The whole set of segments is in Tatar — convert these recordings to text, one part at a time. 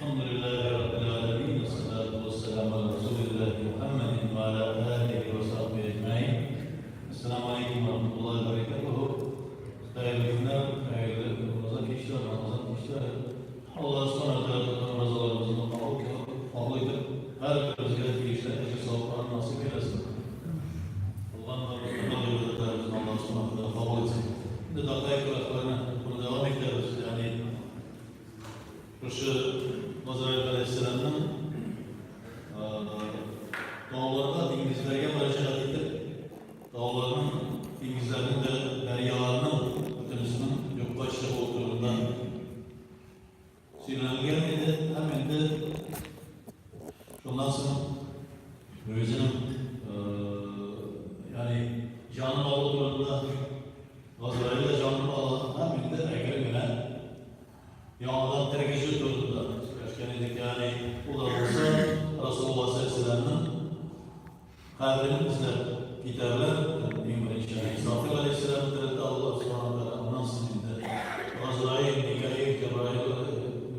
Elhamdülillahi Rabbil alemin. Esselatu vesselamu ala Resulillahi Muhammedin ve ala alihi ve sahbihi ecmain. Esselamu aleyküm ve rahmetullahi ve berekatuhu. Hayırlı günler, hayırlı Ramazan kişiler, Ramazan kişiler. Allah subhanahu ve teala Ramazanlarımızı kabul edip her birimizge tiyişli ecir sevaplarını nasip eylesin. Allah'ın ibadetlerimizi Allah subhanahu ve teala kabul etsin. Şimdi dakika kulaklarını bunu devam ediyoruz. Yani şu Azrail Aleyhisselam'ın dağlarda, denizlerge müracaat etip, dağlarının, denizlerinin de deryalarının bütünüsünün yo'qqa chiqib o'tirgandan söylengen edi. Hem endi shundan so'ng o'zining ya'ni jonini olib turganda Azrail da jonini oladi ham endi akrimgina yonidan tirgishi turdi so'rashgan edik, ya'ni ular bo'lsa Rasululloh sollallohu alayhi vasallamning qabrini izlab ketarlar. Eng birinchi yani Israfil alayhissalom tirildi Alloh subhanahu va taolo, undan so'ng endi Azrail, Mikail, Jabroil,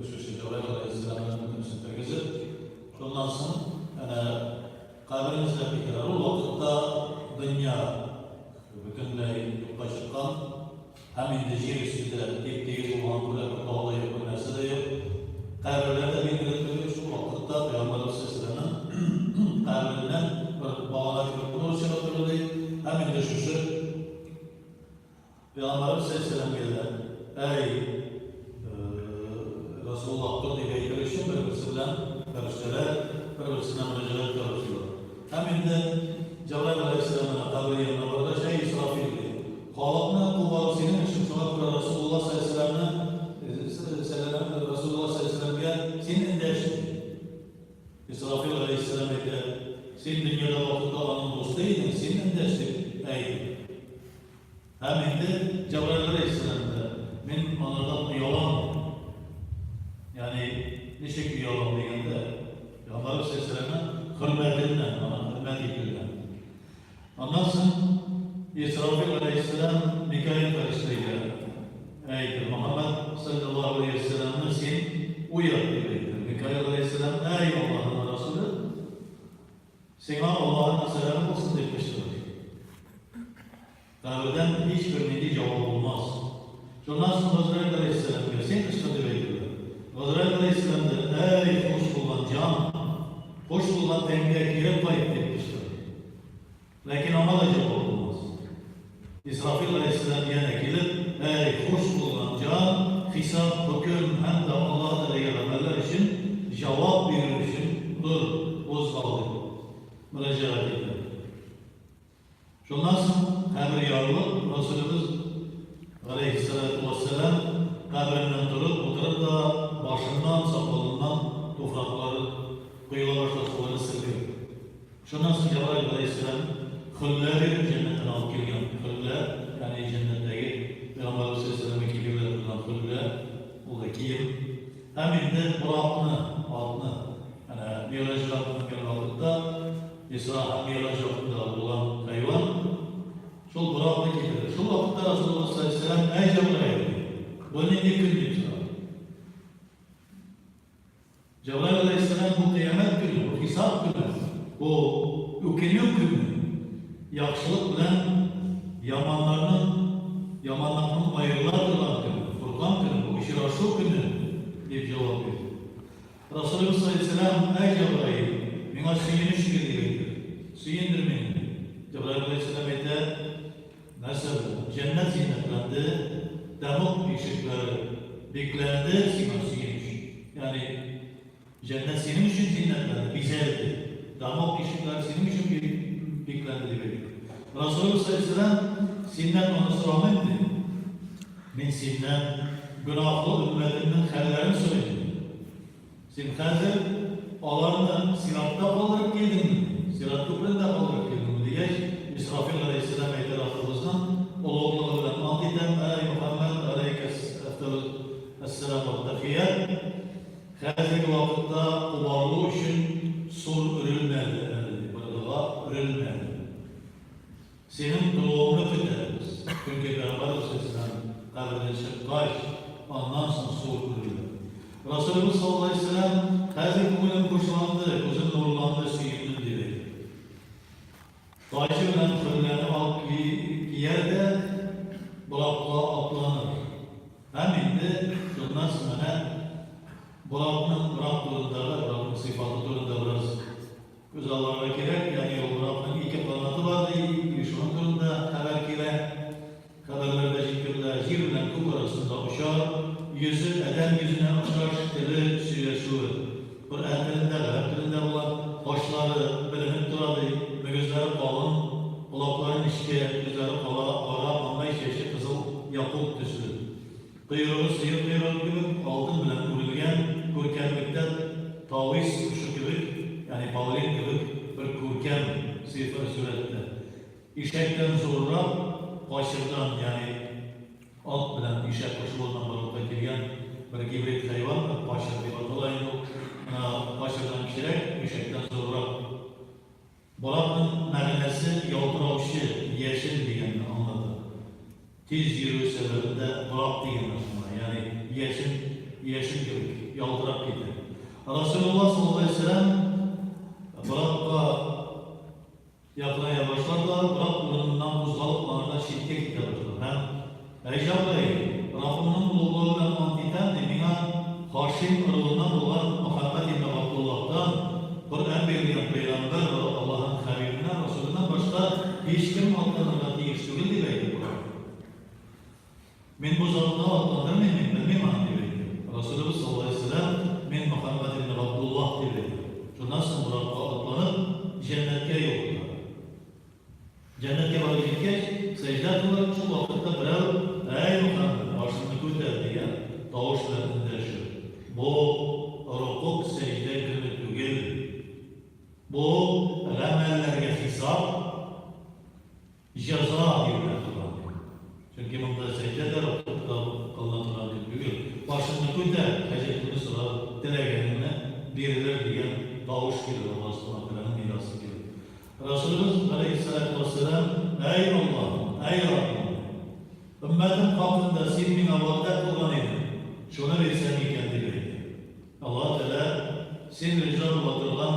shu Jabroil alayhissalomni butinisini tirgizib, shundan so'ng ana qabrini izlab ketarlar. U vaqtda dunyo butunlay yo'qqa chiqqan ham endi yer ustida tep tegiz bo'lgan ko'ra bir tog'da yo'q, bir narsa da yo'q. Qabrlarda belgilab qo'ygan shu vaqtda Payg'ambarimiz sallallohu alayhi vasallamning qabridan bir bog'ona kirib nur chiqib turdi. Ham endi shu Payg'ambarimiz sallallohu alayhi vasallamga ey Rasululloh tur deb aytilishi bir birisi bilan farishtalar bir birisine murojaat qilishdilar. Ham endi Jabroil alayhissalomni qabri yonida borgach, ey Isrofil dedi. Xoliqni quvvati sening uchun, shunga ko'ra Rasululloh sollallohu alayhi vasallamni Rasululloh sollallohu alayhi vasallamga sen indash. Israfil alayhissalom aytdi, sen dunyoda vaqtida onun do'sti eding, sen indash deb aytdi. Ham endi Jabroil alayhissalom da men onlardan uyalam. Ya'ni nechuk uyalam deganda Payg'ambarimiz sollallohu alayhi vasallamni hurmatidan, ona hurmat etilgan. Ondan so'ng Israfil alayhissalom Mikail farishtaga aytdi, Muhammad sallallohu alayhi vasallamni sen uyat deb aytdi. Mikail alayhissalom, ey Allohning rasuli, senga Allohning salami bo'lsin deb qichqirdi. Qabrdan hech bir nega javob bo'lmas. Shundan so'ng Azrail alayhissalomga sen qichqir deb aytdilar. Azrail alayhissalom da ey xush bo'lgan jon, xush bo'lgan tanga kirib qayt deb qichqirdi. Lekin ona da javob bo'lmas. Israfil alayhissalom yana kelib, ey xush bo'lgan jon, hisob, hukm hamda Alloh taologa amallar uchun javob berish uchun tur, qo'zg'al deb murojaat etdi. Shundan so'ng qabr yorilib, Rasulimiz alayhissalatu vassalam qabridan turib, o'tirib da boshidan, soqolidan tuproqlari quyila boshlab qo'lini silkib. Shundan so'ng Jabroil alayhissalom xulla berib jannatdan olib kelgan. Xulla, ya'ni jannatdagi Payg'ambarimiz sollallohu alayhi vasallamga kiyilib turgan xulla, u da kiyim. Ham endi buroqni, otni, ana Mirojga qilgan vaqtda Isro ham Miroj vaqtida bo'lgan hayvon shul buroqni keltirdi. Shu vaqtda Rasululloh sollallohu alayhi vasallam ey Jabroil, bu nega kun deb so'radi. Jabroil alayhissalom bu qiyomat kuni, bu hisob kuni, bu o'kinuv kuni, yaxshilik bilan yomonlarning yomonlikning ayrıla turgan kuni, Furqon kuni, bu uchrashuv kuni deb javob berdi. Rasululloh sollallohu alayhi vasallam ey Jabroil, menga suyunish deb aytdi. Suyundir meni. Jabroil alayhissalom aytdi, narsa bu? Jannat ziynatlandi, damoq eshiklari beklandi, senga suyunish. Ya'ni jannat sening uchun ziynatlandi, bezaldi. Damoq eshiklari sening uchun beklandi deb aytdi. Rasululloh sollallohu alayhi vasallam sendan uni so'ramaydi dedi. Men sendan gunohli ummatimning hallarini so'rayman. Sen hozir ularni sirotda qoldirib keldingmi? Sirot ko'prida qoldirib keldingmi degach, Israfil alayhissalom aytadi, Rabbimizning ulug'ligi bilan ant etaman, ey Muhammad alayhissalom va tahiyyat. Hozirgi vaqtda quborlu uchun sur urilmadi, bir urilmadi. Sening turug'ingni kutamiz. Chunki Payg'ambar alayhissalom qabrdan chiqqach, ondan so'ng sur urildi. Расулыбыз саллаллаһу алейһи ва сәлләм, Хәзер күңелем хушланды, күзем нурланды, сөендем, дип әйтә. Таҗы белән хөлләне алып кияр дә Боракка атланыр. Һәм инде шуннан соң менә Боракның, Борак турындагы, Боракның сыйфаты турында бераз күз алларга кирәк. Ягъни ул Боракның ике канаты бар ди, и шуның турында хәбәр килә. Хәбәрләрдә җиткерелә, җир белән күк арасында очар, йөзе адәм йөзенә охшаш, теле, сөйләшүе Коръән телендә, гарәп телендә була, кашлары беленеп тора, ди, мөгезләре калын, колаклары нечкә, күзләре кара, кара, маңгай чәче кызыл якут төсле. Койрыгы сыер койрыгы кебек, алтын белән үрелгән, күркәмлектә тавис кошы кебек, ягъни павлин кебек бер күркәм сыйфа-сурәттә. Ишәктән зуррак, качырдан, ягъни ат белән ишәк кушылуыннан барлыкка килгән бер гибрид хайван, качыр дип атала инде ул. Менә качырдан кечерәк, ишәктән зуррак. Боракның мәгънәсе ялтыраучы, яшен дигәнне аңлата. Тиз йөрү сәбәбен дә борак дигәннәр шуңа, ягъни яшен, яшен кебек ялтырап китә. Расулулла саллаллаһу алейһи ва сәлләм боракка Якыная башладылар, Раб урыныннан кузгалып, аңардан читкә китә башлады һәм, Әй Җәбраил, Раббымның олуглыгы белән ант итәм, ди, миңа Һашим ыруыннан булган Мөхәммәд ибне Габдуллаһтан, Коръән бирелгән пәйгамбәр вә Аллаһының хәбибеннән, Расүленнән башка һичкем атланырга тиеш түгел, дип әйтеп куя. Мин бу затны атландырмыйм, мин белмим аны, дип әйтте. Расүлебез саллаллаһу галәйһи ва сәлләм, Мин Мөхәммәд ибне Габдуллаһ, дип әйтте. Шуннан соң Боракка атланып, җәннәткә юл тота. Җәннәткә барып җиткәч, сәҗдә кылыр, шул вакытта берәү, Әй, Мөхәммәд, башыңны күтәр, дигән тавыш белән эндәшер. Бу рокуг сәҗдә көне түгел. Бу гамәлләргә хисап. Җәза бирелә торган көн. Чөнки монда сәҗдә дә, рокуг та кылына торган көн түгел. Башыңны күтәр, хаҗәтеңне сора, теләгәнеңне бирелер дигән тавыш килер, Аллаһ Субхана Тәгаләнең нидасы килер. Расулыбыз галәйһиссәлату вәссәлам, Әй Аллаһым, әй Раббым! Өммәтем хакында син миңа вәгъдә кылган идең, шуны бирсәң икән, дип әйтә. Аллаһ Тәгалә, Син риза була торган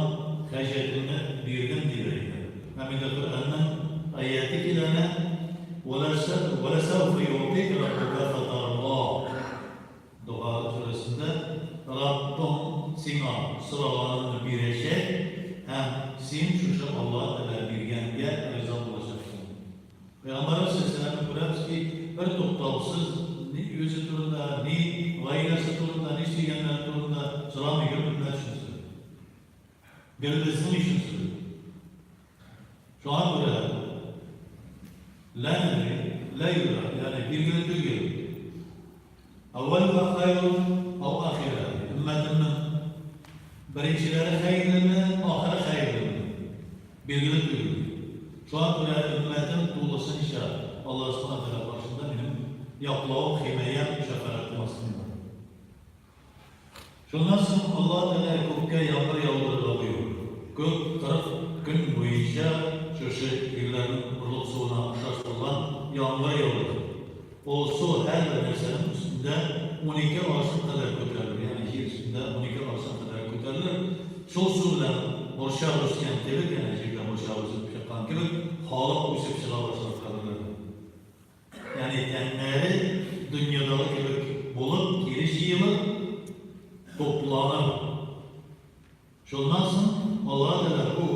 хаҗәтеңне бирдем, дип әйтә. Һәм инде Коръәннең аяте килә әнә, Вәләсәүфә югътыйка раббука фәтәрда. Дога сүрәсендә Раббың сиңа сораганыңны бирәчәк һәм син шушы Аллаһ Тәгалә биргәнгә риза булачаксың. Пәйгамбәребез салләллаһу күрәбез ки, бертуктаусыз ни үзе турында, ни гаиләсе турында, ни сөйгәннәре турында сорамый, гел өммәт өчен сорый. Гел безнең өчен сорый. Шуңа күрә лә нәдри, лә юдра, ягъни билгеле түгел. Әүвәлүһә хәйрун ау ахирә, өммәтемнең беренчеләре хәерлеме, ахыры хәерлеме? Билгеле түгел. Шуңа күрә өммәтем тулысынча Аллаһ Субхана Тәгалә каршында минем яклавым, химаям, шәфәгатем астында. Шуннан соң Аллаһ Тәгалә күккә яңгыр яудырырга боерды. Күк 40 көн буенча шушы ирләрнең орлык суына охшаш булган яңгыр яудырды. Ул су һәрбер нәрсәнең өстендә 12 аршын кадәр күтәрелер, ягъни җир өстендә 12 аршын кадәр күтәрелер. Шул су белән борчак үскән кебек, янә җирдә борчак үсеп чыккан кебек, халык үсеп чыга башлар каберләрдән. Ягъни тәннәре дөньядагы кебек булып кире җыелыр, тупланыр. Шуннан соң Аллаһ Тәгалә бу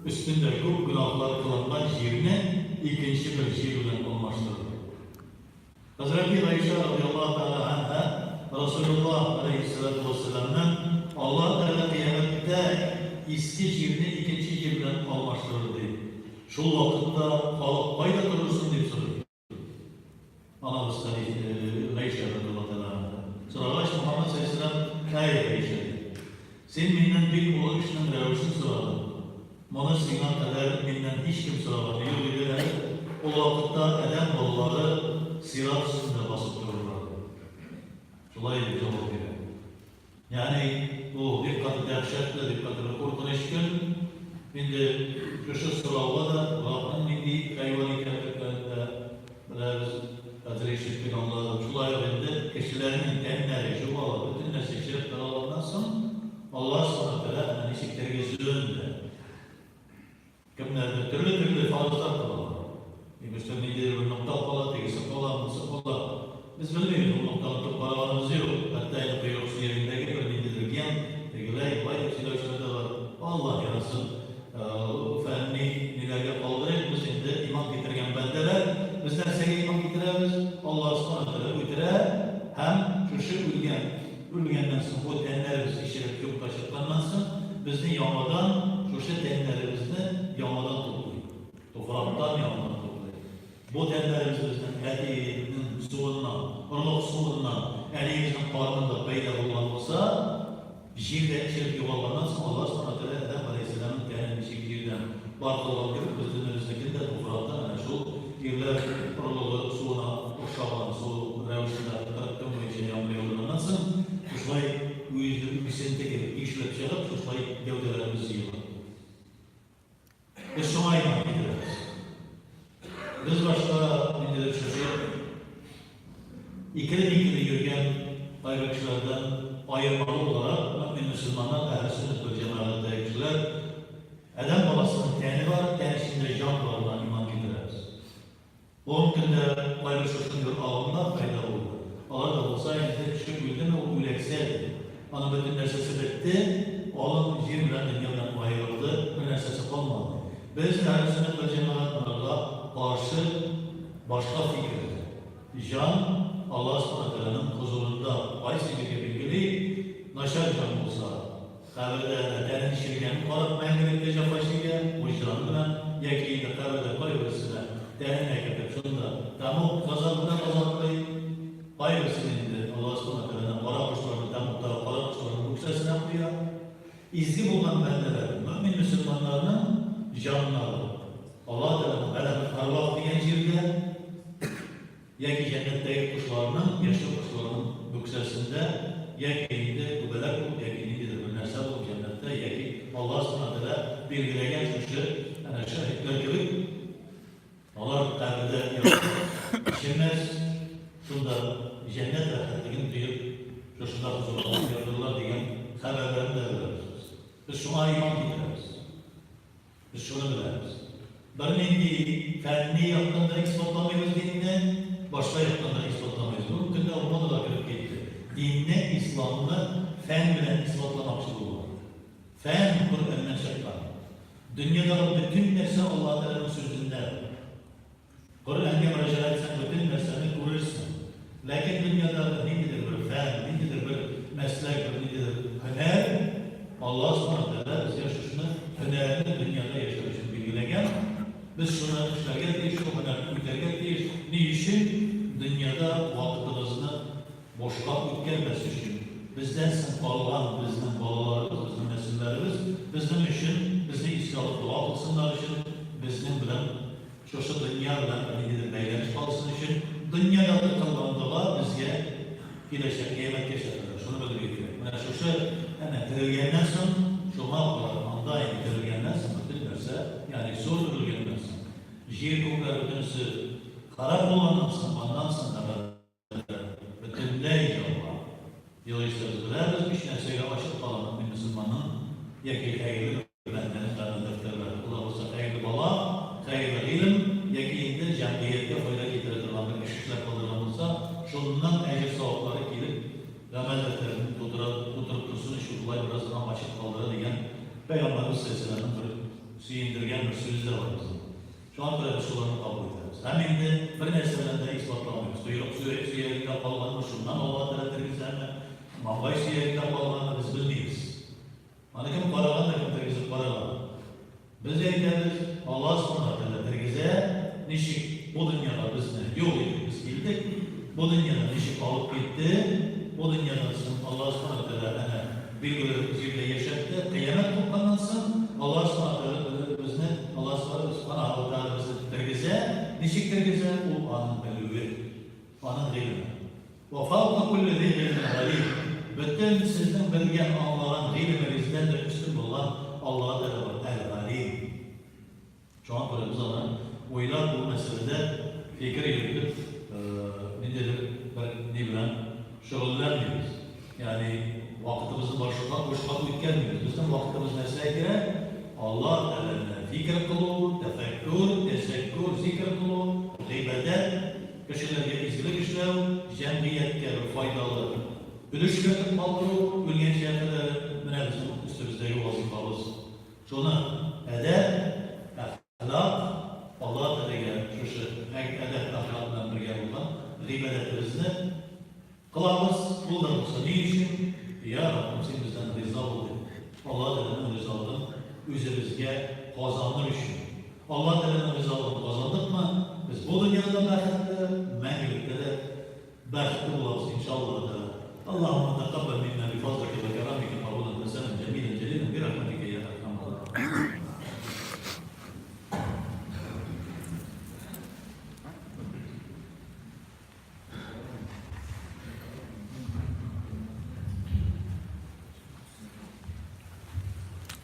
өстендә күп гөнаһлар кылынган җирне икенче бер җир белән алмаштырыр. Хәзрәти Гайшә радиаллаһу тәгалә ганһа Расулуллаһ галәйһиссәлату вәссәламнән, Аллаһ Тәгалә кыямәттә иске җирне икенче җир белән алмаштырыр, ди. Шул вакытта халык кайда торыр соң, дип сорый. Анабыз Гайшә радиаллаһу тәгалә анһа. Сорагач, Мөхәммәд салләллаһу галәйһи вә сәлләм, Әй, Гайшә, ди, син миннән бик олы эшнең рәвешен сорадың. Моны сиңа кадәр миннән һичкем сораганы юк иде әле. Ул вакытта адәм балалары сират өстендә басып торырлар, ди. Шулай дип җавап бирә. Ягъни бу бик каты дәһшәтле, бик каты бер куркыныч көн. Инде шушы сорауга да Рабның нинди хайван икәнлекләрен дә беләбез, хәзер ишеттек, аңладык. Шулай ук инде кешеләрнең тәннәре чуала, бөтен нәрсә череп. Аллаһ Субхана Тәгалә әнә ничек тергезүен дә. Кемнәрдер төрле-төрле фаразлар кылалар. Имештер, ниндидер бер нокта кала, тегесе кала, монысы кала. Без белмибез, ул ноктаны тотып караганыбыз юк. Хәтта инде койрык сөягендәге бер ниндидер ген, тегеләй, болай дип сөйләүчеләр дә бар. Аллаһ ярасын. Фәнни ниләргә калдырыйк, без инде иман китергән бәндәләр. Без нәрсәгә иман китерәбез? Аллаһ Субхана Тәгалә үтерә һәм шушы үлгән, үлгәннән соң бу тәннәребез ишелеп юкка чыкканнан соң, безне яңадан шушы тәннәребезне яңадан туплый. Туфрактан яңадан туплый. Бу тәннәребез безнең әтинең суыннан, орлык суыннан, әниебезнең карынында пәйда булган булса, Җирдә череп югалганнан соң Аллаһ Субхана Тәгалә Адәм галәйһиссәламнең тәнен ничек җирдән бар кылган кебек, безнең дә туфрактан әнә шул ирләр орлыгы суына охшаган су рәвешендә 40 көн буенча яңгыр яудырганнан соң, шушылай үсенте кебек ишелеп чыгып, шушылай гәүдәләребез җыела. Без шуңа иман китерәбез. Без башта ниндидер шушы икеле-микеле йөргән кайбер кешеләрдән аермалы буларак, мөэмин мөселманнар, әһле сөннәт вәл җәмәгатьтәге кешеләр, адәм баласының тәне бар, тән эчендә җан барына иман китерәбез. Бүгенге көндә кайбер шушындый бер агымнар пәйда булды. Алар да булса инде кеше үлдеме, ул үләксә ди. Аның бөтен нәрсәсе бетте, алым җир белән дөнья белән аерылды, бер нәрсәсе калмады. Без, әһле сөннәт вәл җәмәгать, монарга каршы башка фикердә. Җан Аллаһ Субхана Тәгаләнең хозурында кайсы җиргә билгели, начар җан булса, Кабердә дә тәнен черегәнен карап мәңгелеккә җәфа чигә, вөҗдан белән, яки инде кабердә кайберсенә тәненә кертеп шунда тәмуг газабы белән газаплый, кайберсен инде Аллаһ Субхана Тәгаләнең кара кошларны тәмугтагы кара кошларның үксәсенә куя. Изге булган бәндәләр, мөэмин мөселманнарның җаннары Аллаһ Тәгаләнең галәме әрвах дигән җирдә, Яки җәннәттәге кошларның, яшел кошларның бүксәсендә, яки инде күбәләк булып, яки ниндидер бер нәрсә булып җәннәттә, яки Аллаһ Субхана Тәгалә билгеләгән шушы әнә шәһидләр кебек, алар кабердә ятып эчемәс, шунда җәннәт рәхәтлеген тоеп, шушында хозурланып ятырлар дигән хәбәрләрне дә беләбез без. Без шуңа иман китерәбез. Без шуны беләбез. Бернинди фәнни яктан да исбатламыйбыз динне, башка яктан да исбатламыйбыз. Бүгенге көндә ул модага кереп китте. Динне, исламны фән белән исбатламакчы булалар. Фән Коръәннән чыккан. Дөньядагы бөтен нәрсә Аллаһ Тәгаләнең сүзендә. Коръәнгә мөрәҗәгать итсәң, бөтен нәрсәне күрерсең. Ләкин дөньядагы ниндидер бер фән, ниндидер бер мәсләк, бер ниндидер һөнәр, Аллаһ Субхана Тәгалә безгә шушыны һөнәрне дөньяда яшәү өчен билгеләгән. Без шуны эшләргә тиеш, шул һөнәрне үтәргә тиеш. Ни өчен? Дөньяда вакытыбызны бушка үткәрмәс өчен. Бездән соң калган безнең балаларыбыз, безнең нәселләребез безнең өчен, безне искә алып дога кылсыннар өчен, безнең белән Шушы дөнья белән ниндидер бәйләнеш калсын өчен, дөньядагы кылган дога безгә киләчәк кыямәткәчә кадәр. Шуны белергә кирәк. Менә шушы, әнә, терелгәннән соң, шуңа карап, анда инде терелгәннән соң бөтен нәрсә, ягъни су өрелгәннән соң, җир күкләр бөтенесе харап булганнан соң, аннан соң гамәл Бөтенләй ялган. Югыйсә без беләбез, өч нәрсәгә ачык кала мөэмин мөселманның яки хәерле бер бәндәнең гамәл дәфтәрләре. Ул да булса хәерле бала, хәерле гыйлем яки инде җәмгыятькә файда китерә торган бер эш эшләп калдырган булса, шуннан әҗер-саваплары килеп, гамәл дәфтәрен тутыра, тутырып торсын өчен шулай бераз гына ачык калдыра дигән Пәйгамбәребез салләллаһу галәйһи вә сәлләмнең бер сөендергән бер сүзе дә бар безнең. Шуңа күрә без шуларны кабул итәбез. Һәм инде бер нәрсә белән дә исбатламыйбыз. Койрык сөягендә калганмы, шуннан Аллаһ Тәгалә тергезәме, маңгай сөягендә калганмы, без белмибез. Аны кем караган да, кем тергезеп караган. Без әйтәбез, Аллаһ Субхана Тәгалә тергезә, ничек бу дөньяга безне юк итеп без килдек, бу дөньядан ничек алып китте, бу дөньядан соң Аллаһ Субхана Тәгалә әнә билгеле җирдә яшәтте, кыямәт купканнан соң Аллаһ Субхана Тәгалә безне, Аллаһ Субханаһу ва Тәгалә безне тергезә, ничек тергезә, ул аның белүе, аның гыйлеме. Ва фаука кулли зи гыйльмин галим. Бөтен сезнең белгән, аңлаган гыйлемегездән дә өстен булган Аллаһ Тәгалә бар, Әл-Галим. Шуңа күрә без аны уйлап, бу мәсьәләдә фикер йөртеп, ниндидер бер ни белән шөгыльләнмибез. Ягъни вакытыбызны башка бушка үткәрмибез. Безнең вакытыбыз нәрсәгә кирәк? Алла Тәгаләне фикер кылу, тәфәккүр, тәзәккүр, зикер кылу, гыйбадәт, кешеләргә изгелек эшләү, җәмгыятькә бер файдалы өлеш кертеп калдыру, үлгәнчегә кадәр менә безнең өстебездәге вазыйфабыз. Шуны әдәп, әхлак, Алла Тәгаләгә шушы әдәп, әхлак белән бергә булган гыйбадәтебезне кылабыз, ул да булса ни өчен? Я Раббым, син бездән риза бул дип, Алла Тәгаләнең ризалыгын үзебезгә казаныр өчен. Алла Тәгаләнең ризалыгын казандыкмы, без бу дөньяда да бәхетле, мәңгелектә дә бәхетле булабыз, иншаллаһу тәгалә. Аллаһумма тәкаббәл минна бифазлика вә кәрамика кабулан хәсәнән җәмилән.